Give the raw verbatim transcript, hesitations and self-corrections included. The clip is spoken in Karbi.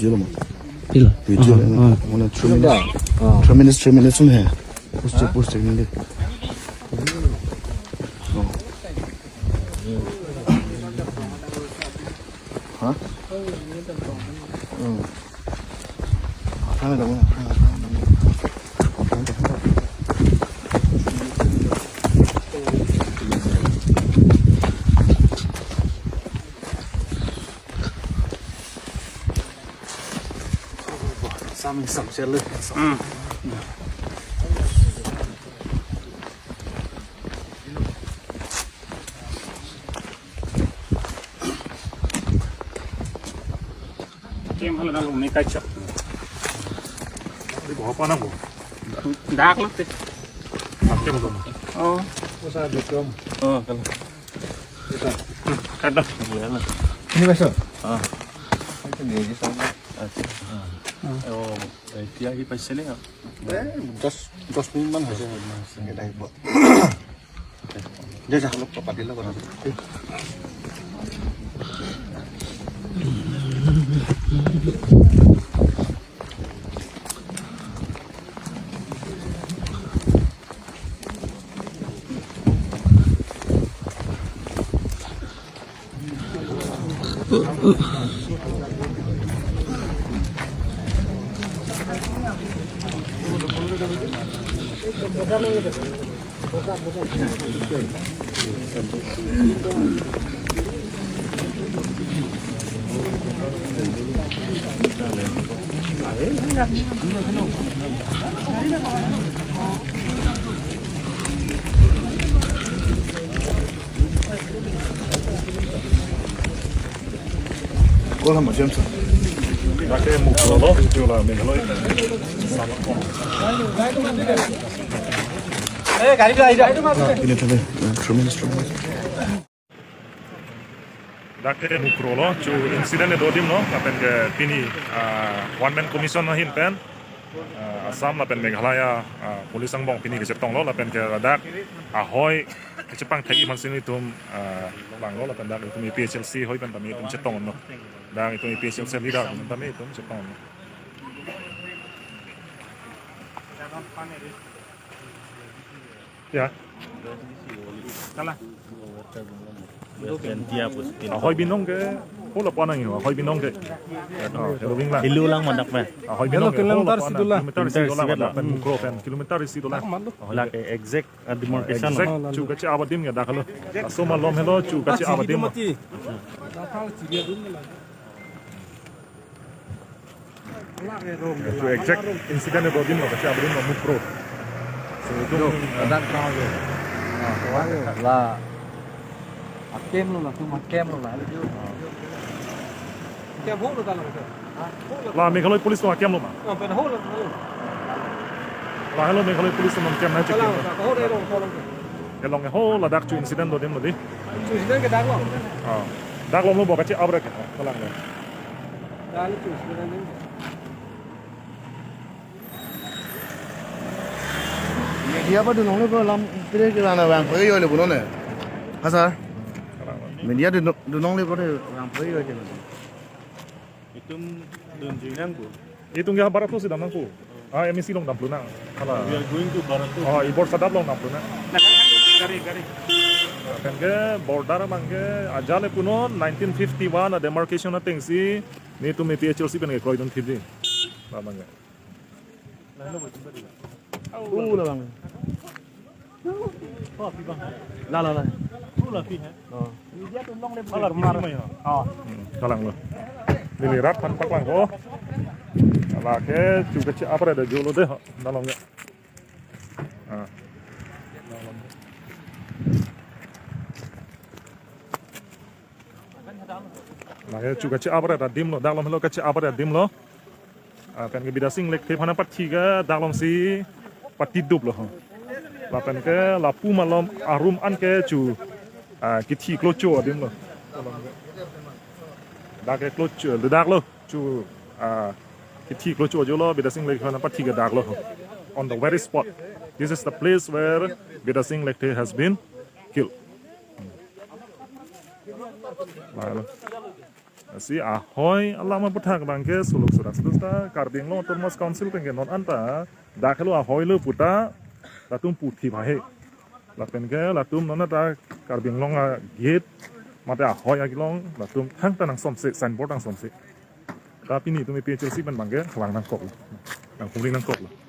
Pila? Video. Ah, ah. Mane three minutes. Ah. Three minutes, three minutes hum hai. Post, post, three minutes. Oh. Huh? Hmm. Sam, sam sel. Hmm. Kem hala dang ni kachak. Di bawah apa nang bu? Dak lo te. Pakai belum? Oh. Usaha betul. Oh, kalau. Kita. Kada. Ini besok. Ah. Itu dia di sana. Ah. Oh, eh, dia di pasal ni. Eh, dos, dos minggu mana hasil? Kita ibu. Dia dah lupa pada lo. Kola ma James. Dak ke Mukroh lo, jula Meghalaya. Eh, gari, gari, gari. Ini tadi, eh, tremendous, tremendous. Dak ke Mukroh lo, chu incident kedo adim lo, lapen ke pini, ah, one man commission ahin pen, ah, Assam lapen Meghalaya, ah, police angbong pini kechetong lo, lapen ke dak ahoi kechepangthek-i aphan si nelitum, ah, vanglo, lapen dak itum A P H L C ahoi pen tame itum chetong lo. Dak itum A P H L C leader tame itum chetong lo. Ya. Kala. Ahoi binong ke, ho lapu-an nangji, ahoi binong ke. Ah, helo ving lang. Helo lang ma dak pen. Ahoi binong ke, ho lapu-an nang, kilometer isi dolang, kilometer isi dolang, lapen Mukroh pen, kilometer isi dolang. Lake exact, ah, demarcation. Exact, chu kache-ap adim ke dak helo. Laso malom helo, chu kache-ap adim. Chu exact incident kedo adim lo, kache-ap adim lo Mukroh. So, itum, adak kang lo. Ah. La. Akem lo la, itum akem lo la. Akem ho lo ta lo. La Meghalaya Police atum akem lo ma? Oh, pen ho lo, ho lo. La helo Meghalaya Police atum akem na check. Ho lo, ho lo. Kelong ho ladak chu incident do adim lo di. Chu incident ke dak lo. Ah. Dak lo mo bo kache-ap ra ke. Kalang lo. Media ba dunong le ko lam pire ke lana vang pake yo le punon ne. Ha sir. Media dunong, dunong le ko vang pake yo le. Itum dunjui nangpo. Itum ke Barato si dam nangpo. Ah, M A C along dam plu nang. Hala. We are going to Barato. Ah, i Borsadap along dam plu nang. Gari, gari. Pen ke border abang ke ajat le punon nineteen fifty-one a demarcation ateng si nelitum A P H L C pen ke kroidun thip di. Abang ke. Uh, la bang. La, la, la. Oh. Hmm, kalang lo. Neli rat aphan paklangpo. Lake chu kache-ap ra da jolo de ho. Nalong ya. Ah. Lake chu kache-ap ra adim lo, dak lo helo kache-ap ra adim lo. Ah, pen ke Bidya Singh Lekthe aphan pathi ke dak along si pati dup lo. Lapen ke lapu malom arum an ke chu, ah, kithi klocho adim lo. Dak ke klocho, dak lo chu, ah, kithi klocho jolo Bidya Singh Lekthe aphan pathi ke dak lo. On the very spot. This is the place where Bidya Singh Lekthe has been killed. Lalo. Si ahoi alam aputhak abangke suluk surak suluk ta Karbi Anglong Autonomous Council pen ke non anta dak helo ahoi lo puta latum puthi bahe. Lapen ke latum non ta Karbi Anglong a gate mate ahoi akelong latum thangta nangsomse, signboard nangsomse. Tapi netum A P H L C pen abangke vang nangkok lo, nangkok nangkok lo.